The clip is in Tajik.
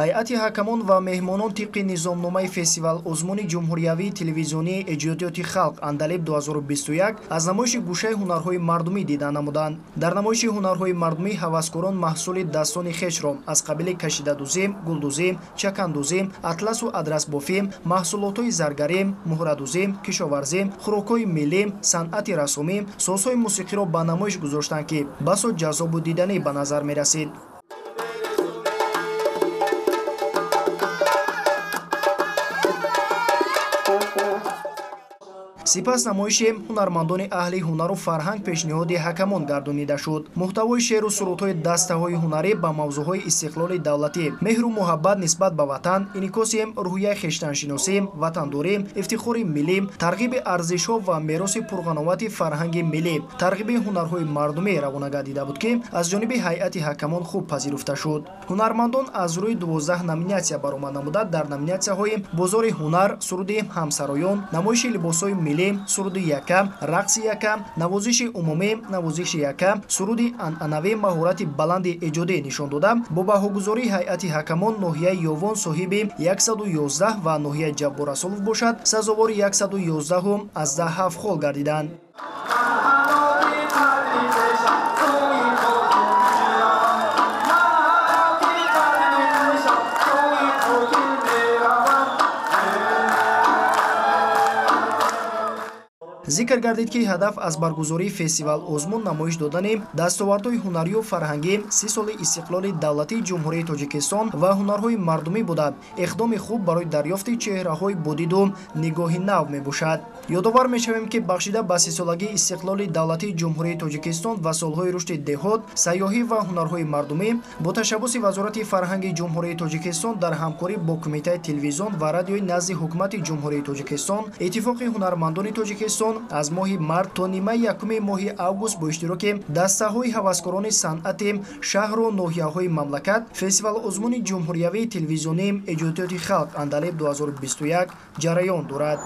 Ҳайати ҳакамон ва меҳмонон тибқи низомномаи фестивал озмуни ҷумҳуриявии телевизионии эҷодиёти халқ Андалиб 2021 аз намоиши гӯшаи ҳунарҳои мардумӣ дида намуданд. Дар намоиши ҳунарҳои мардумӣ ҳаваскорон маҳсули дастони хешро аз қабили кашидадӯзӣ, гулдӯзӣ, чакандӯзӣ, атласу адрасбофӣ, маҳсулотҳои заргарӣ, муҳрадӯзӣ, кишоварзӣ, хӯрокҳои миллӣ, санъати рассомӣ, созҳои мусиқиро ба намоиш гузоштанд, ки басо ҷаззобу диданӣ ба назар мерасид. Сипас намоиши ҳунармандони аҳли ҳунару фарҳанг пешниҳоди ҳакамон гардонида шуд. Муҳтавои шеъру сурудҳои дастаҳои ҳунарӣ ба мавзӯъҳои истиқлоли давлатӣ, меҳру муҳаббат нисбат ба ватан, инъикоси рӯҳияи хештаншиносӣ, ватандорӣ, ифтихори миллӣ, тарғиби арзишҳо ва мероси пурғановати фарҳанги миллӣ, тарғиби ҳунарҳои мардумӣ равона гардида буд, ки аз ҷониби ҳайати ҳакамон хуб пазируфта шуд. Ҳунармандон аз рӯи 12 номинатсия баромад намуда, дар номинатсияҳои бозори ҳунар, суруди ҳамсароён, намоиши либосҳои миллӣ, суруди яка, рақси яка, навозиши умумӣ, навозиши яка, суруди анъанавӣ маҳорати баланди эҷодӣ нишон дода, бо баҳогузории ҳайати ҳакамон ноҳияи Ёвон соҳиби 111 ва ноҳияи Ҷабборасулов бошад сазовори 111,7 хол гардиданд. Зикр гардид, ки ҳадаф аз баргузории фестивал озмун намоиш додани дастовардҳои ҳунарию фарҳангӣ 30 соли истиқлоли давлатии Ҷумҳурии Тоҷикистон ва ҳунарҳои мардумӣ буда, иқдоми хуб барои дарёфти чеҳраҳои бодиду нигоҳи нав мебошад. Ёдовар мешавем, ки бахшида ба 30-солагии истиқлоли давлатии Ҷумҳурии Тоҷикистон ва солҳои рушди деҳот, сайёҳӣ ва ҳунарҳои мардумӣ бо ташаббуси Вазорати фарҳанги Ҷумҳурии Тоҷикистон дар ҳамкорӣ бо Кумитаи телевизион ва радиои назди Ҳукумати Ҷумҳурии Тоҷикистон, Иттифоқи ҳунармандони Тоҷикистон аз моҳи март то нимаи якуми моҳи август бо иштироки дастаҳои ҳаваскорони санъати шаҳру ноҳияҳои мамлакат фестивал озмуни ҷумҳуриявии телевизионии эҷодиёти халқ Андалиб 2021 ҷараён дорад.